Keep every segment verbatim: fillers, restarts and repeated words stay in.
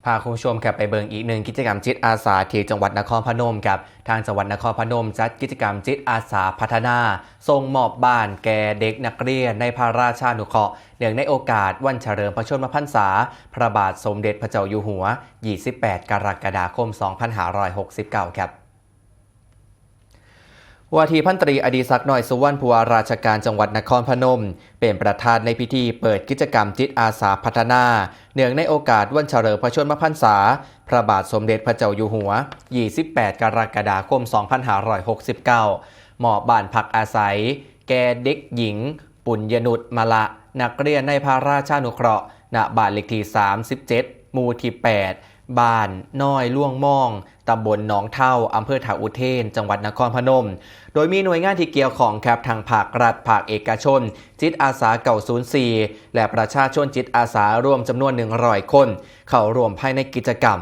พาคุณผู้ชมครับไปเบิ่งอีกหนึ่งกิจกรรมจิตอาสาที่จังหวัดนครพนมครับ ทางจังหวัดนครพนมจัดกิจกรรมจิตอาสาพัฒนา ส่งมอบบ้านแก่เด็กนักเรียนในพระราชานุเคราะห์ เนื่องในโอกาสวันเฉลิมพระชนมพรรษา พระบาทสมเด็จพระเจ้าอยู่หัว ยี่สิบแปด กรกฎาคม สองพันห้าร้อยหกสิบเก้า ครับ ว่าที่พันตรีอดิศักดิ์ น้อยสุวรรณ ผู้ว่าราชการจังหวัดนครพนม เป็นประธานในพิธีเปิดกิจกรรมจิตอาสาพัฒนา เนื่องในโอกาสวันเฉลิมพระชนมพรรษา พระบาทสมเด็จพระเจ้าอยู่หัว ยี่สิบแปด กรกฎาคม สองพันห้าร้อยหกสิบเก้า มอบบ้านพักอาศัย แก่เด็กหญิง ปุญญนุชมาละ นักเรียนในพระราชานุเคราะห์ ณ บ้านเลขที่ สามสิบเจ็ด หมู่ที่ แปด บ้านน้อยล่วงม่อง ตำบลหนองเถ้า อำเภอท่าอุเทน จังหวัดนครพนม โดยมีหน่วยงานที่เกี่ยวข้องครับ ทั้งภาครัฐ ภาคเอกชน จิตอาสา เก้าศูนย์สี่ และประชาชนจิตอาสารวมจำนวน หนึ่งร้อย คน เข้าร่วมภายในกิจกรรม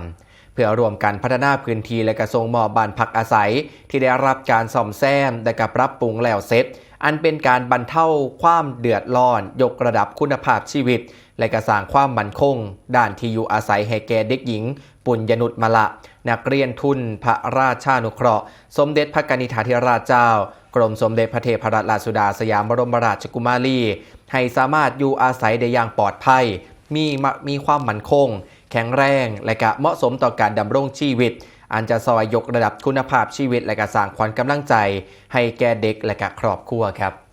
เพื่อร่วมกันพัฒนาพื้นที่และก็ส่งมอบบ้านพักอาศัย ที่ได้รับการซ่อมแซมและก็ปรับปรุงแล้วเสร็จ อันเป็นการบรรเทาความเดือดร้อน ยกระดับคุณภาพชีวิต และก็สร้างความมั่นคง ด้านที่อยู่อาศัยให้แก่เด็กหญิง ปุญญนุชมาละ นักเรียนทุนพระราชานุเคราะห์ สมเด็จพระกนิษฐาธิราชเจ้า กรมสมเด็จพระเทพรัตนราชสุดาสยามบรมราชกุมารี ให้สามารถอยู่อาศัยได้อย่างปลอดภัย มีมะ- มีความมั่นคง แข็งแรง และก็เหมาะสมต่อการดำรงชีวิต อันจะซอยยกระดับคุณภาพชีวิต และก็สร้างขวัญกำลังใจ ให้แก่เด็กและก็ครอบครัวครับ